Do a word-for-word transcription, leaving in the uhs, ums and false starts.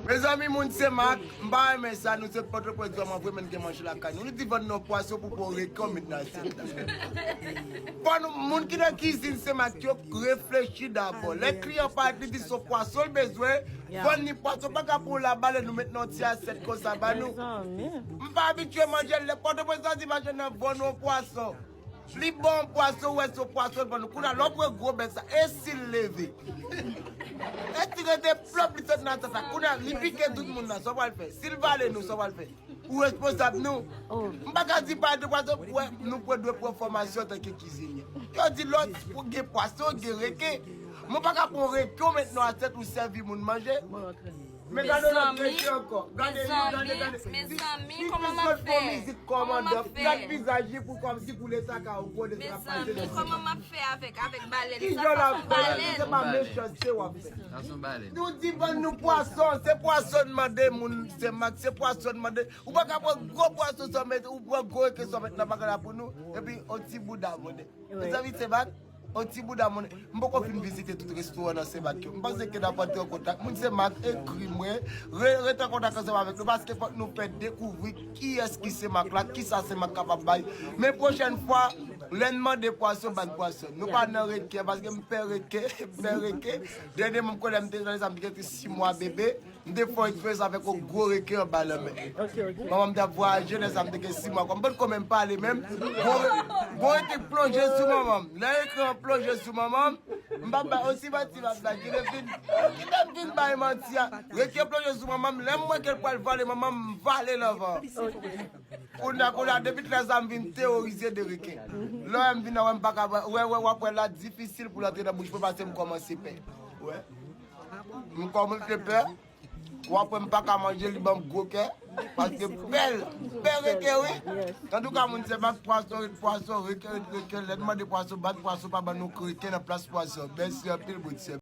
Mezanmi, moun Senmak, m pa renmen sa, nou se Pòtoprens, zòm an vre, men gen manje lakay nou. Nou di vann nou pwason pou pran reken w met nan asyèt la. Fò nou, moun ki nan kizin Senmak yo, reflechi dabò. Lè kliyan parèt, li di se pwason l bezwen, vann li pwason, pa ka pran yon labale nou met nan yon ti asyèt konsa ba nou. M pa abitye manje l, lè Pòtoprens la di mache nan vann yon pwason. Li bon pwason, wè se pwason l ban nou. Kounye a, lè w pran gwo bèf sa, e si l leve? E si rete plop, li sot nan tèt la? Kounye a, li pike tout moun nan, sa w pral fè? Si l vale nou, sa w pral fè? Ou responsab nou. M pa ka di pa de pwason, wè, nou pran dwe pran fòmasyon antanke kizinye. Yo di lòt, pou gen pwason, gen reken. Mwen pa ka pran reken, w met nan asyèt, ou sèvi moun manje. Men gade yon lòt kesyon ankò. Gade, gade, gade. Mezanmi, kòman m ap fè? Kòman m ap fè? Kòmandan, gad vizaj li pou kòmsi pou leta ka ou konnen sa k ap pase. Mezanmi, kòman m ap fè avèk, avèk balèn? Kijan l ap fè? Se pa mechanste w ap fè. Nou di vann nou pwason, se pwason n mande moun Senmak, se pwason n mande. Ou pa ka pran gwo pwason sa w mete, ou pran gwo reken sa w mete nan bagay la pou nou, epi yon ti bouda mande. Mezanmi, Senmak, yon ti bouda moun. M poko fin vizite tout restoran nan Senmak yo. M panse ke n ap rantre an kontak. Moun Senmak, ekri mwen. Re, rete an kontak ansanm avèk nou, paske fòk nou fè dekouvri kiyès ki Senmak la, kisa Senmak kapab bay. Men pwochèn fwa, lè n mande pwason, ban pwason. Nou pa nan reken, paske m pè reken, m pè reken. Dènye moun m konnen m te nan sa, m te gen sis mwa bebe. M te fè yon eksperyans avèk yon gwo reken anba lanmè. Manman m t ap vwayaje, lè sa a m te gen sis mwa. Kòm m potko menm pale menm, gwo re-, gwo reken plonje sou manman m. Lè reken an plonje sou manman m, m p ap bay yon ti manti m ap bay. Kite m vin, kite m vin bay manti a. Reken plonje sou manman m. Lè m wè ke l pral vale manman m, m vale l anvan. Kounye a, kounye a, depi trèz an, m vin teworize de reken. Lè w wè m vin nan wè m pa ka, wè, wè, w ap wè la difisil pou l antre nan bouch mwen paske m kòmanse pè. Wè. M kòmanse pè. W ap wè m pa ka manje, li ban m gwo kè. Paske bèl, bèl reken, wi. Antouka, moun Senmak, pwason ret pwason, reken ret reken. Lè n mande pwason, bat pwason, pa ban nou reken nan plas pwason. Mèsi anpil, moun Senmak.